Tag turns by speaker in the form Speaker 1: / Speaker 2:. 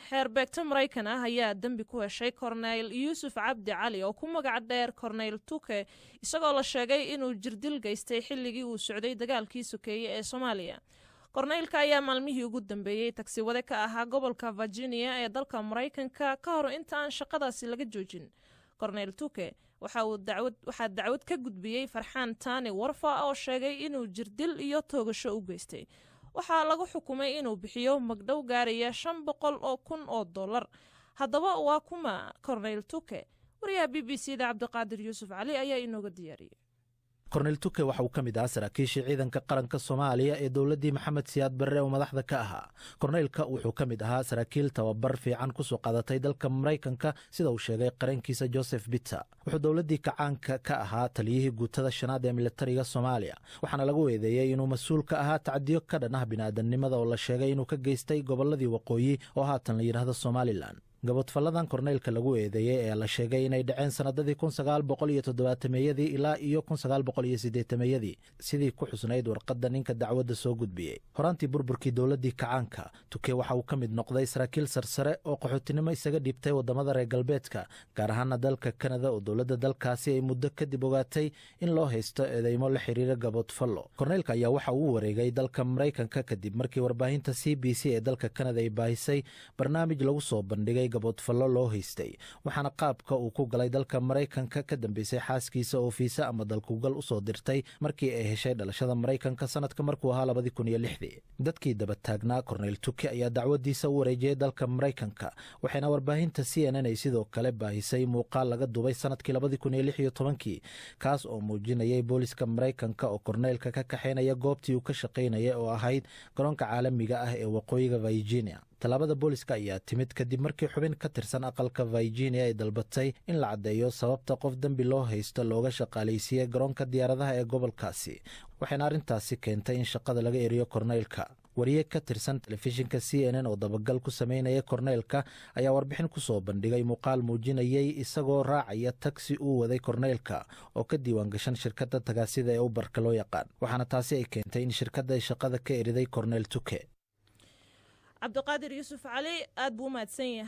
Speaker 1: Xeerbeegto Maraykan ah ayaa dembi ku heshay Korneyl Yuusuf Cabdi Cali, oo ku magac dheer Korneyl Tuke, isagoo la sheegay inuu jirdil geystay xilligii uu socday dagaalkii sokeeye ee Soomaaliya. Korneylka ayaa maalmihii ugu dambeeyey tagsiwade ka ahaa gobolka Virginia ee dalka Maraykanka ka hor inta aan shaqadaasi laga joojin. Korneyl Tuke waxaa dacwad ka gudbiyey Farxaan Taani Warfa, oo sheegay inuu jirdil iyo toogasho u geystay. Waxaa lagu xukumay inuu bixiyo magdhow gaaraya $500,000. Haddaba waa kuma Korneyl Tuke? Wariyaha BBC da Cabdiqaadir Yuusuf Cali ayaa inooga diyaariyey.
Speaker 2: Korneyl Tuke waxa uu ka mid ahaa saraakiishii ciidanka qaranka Soomaaliya ee dowladdii Maxamed Siyaad Barre oo madaxda ka ahaa. Korneylka wuxuu ka mid ahaa saraakiil tababar fiican kusoo qaadatay dalka Maraykanka, sida uu sheegay qareenkiisa Joseph Biter. Wuxuu dowladdii kacaanka ka ahaa taliyihii guutada shanaad ee militariga Soomaaliya, waxaana lagu eedeeyey inuu mas-uul ka ahaa tacdiyo ka dhan ah bini'aadamnimada oo la sheegay inuu ka geystay gobolladii waqooyi, oo haatan la yidhaahdo Somalilan. Gaboodfalladan korneylka lagu eedeeyey ayaa la sheegay inay dhaceen sannadadii 1970-meeyadii ilaa iyo 1980-meeyadii, sidii ku xusnayd warqadda ninka dacwadda soo gudbiyey. Horaantii burburkii dowladdii kacaanka, Tuke waxa uu ka mid noqday saraakiil sarsare oo qaxootinimo isaga dhiibtay waddamada reer galbeedka, gaar ahaana dalka Kanada, oo dowladda dalkaasi ay muddo kadib ogaatay in loo haysto eedeymo la xiriira gaboodfallo. Korneylka ayaa waxa uu wareegay dalka Maraykanka kadib markii warbaahinta CBC ee dalka Kanada ay baahisay barnaamij lagu soo bandhigay gaboodfallo loo haystay, waxaana qaabka uu ku galay dalka Maraykanka ka dambeysay xaaskiisa oo fiisa ama dalkugal usoo dirtay markii ay heshay dhalashada Maraykanka sanadka markuu ahaa 2006-dii. Dadkii daba taagnaa Korneyl Tuke ayaa dacwadiisa u wareejiyey dalka Maraykanka, waxayna warbaahinta CNN ay sidoo kale baahisay muuqaal laga duubay sanadkii 2016-kii, kaas oo muujinayay booliska Maraykanka oo korneylka ka kaxaynaya goobtii uu ka shaqaynaya oo ahayd garoonka caalamiga ah ee waqooyiga Virginia. Tallaabada booliska ayaa timid kadib markii xubin ka tirsan aqalka Virginia ay dalbatay in la caddeeyo sababta qof dembi loo haysto looga shaqaalaysiiyey garoonka diyaaradaha ee gobolkaasi, waxayna arrintaasi keentay in shaqada laga eriyo korneylka. Wariye ka tirsan telefishinka CNN oo dabagal ku sameynaya korneylka ayaa warbixin ku soo bandhigay muuqaal muujinayay isagoo raacaya tagsi uu waday korneylka oo ka diiwaan gashan shirkadda tagaasida ee Uberka loo yaqaan, waxaana taasi ay keentay in shirkadda ay shaqada ka eriday Korneyl Tuke.
Speaker 1: Cabdiqaadir Yuusuf Cali aad buu u mahadsan yahay.